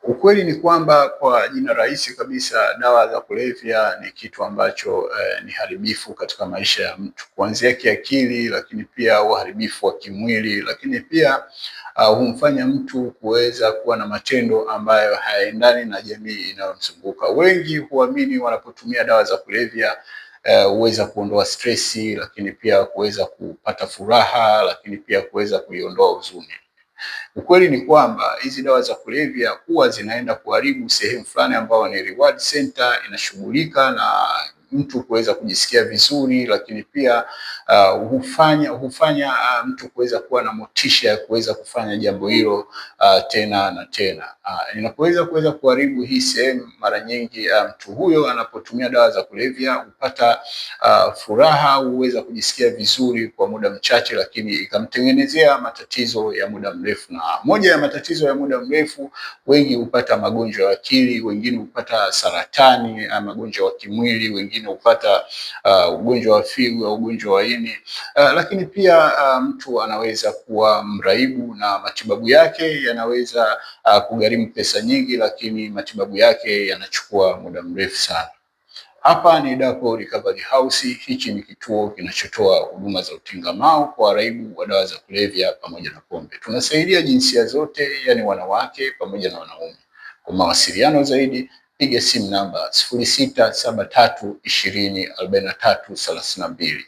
Ukweli ni kwamba kwa jina rahisi kabisa, dawa za kulevya ni kitu ambacho ni haribifu katika maisha ya mtu, kuanzia kiakili, lakini pia uharibifu wa kimwili, lakini pia humfanya mtu kuweza kuwa na matendo ambayo hayaendani na jamii inayomzunguka. Wengi huamini wanapotumia dawa za kulevya huweza kuondoa stresi, lakini pia kuweza kupata furaha, lakini pia kuweza kuiondoa huzuni. Ukweli ni kwamba hizi dawa za kulevya huwa zinaenda kuharibu sehemu fulani ambayo ni reward center, inashughulika na mtu kuweza kujisikia vizuri, lakini pia hufanya mtu kuweza kuwa na motisha ya kuweza kufanya jambo hilo tena na tena. Inapoweza kuweza kuharibu hii sehemu, mara nyingi mtu huyo anapotumia dawa za kulevya hupata furaha, huweza kujisikia vizuri kwa muda mchache, lakini ikamtengenezea matatizo ya muda mrefu. Na moja ya matatizo ya muda mrefu, wengi hupata magonjwa ya akili, wengine hupata saratani, magonjwa ya kimwili, wengine hupata ugonjwa wa figo au ugonjwa wa ini. Lakini pia mtu anaweza kuwa mraibu na matibabu yake yanaweza kugharimu pesa nyingi, lakini matibabu yake yanachukua muda mrefu sana. Hapa ni Dapo Recovery House. Hichi ni kituo kinachotoa huduma za utengamao kwa waraibu wa dawa za kulevya pamoja na pombe. Tunasaidia jinsia zote, yani wanawake pamoja na wanaume. Kwa mawasiliano zaidi piga simu namba 0673204332.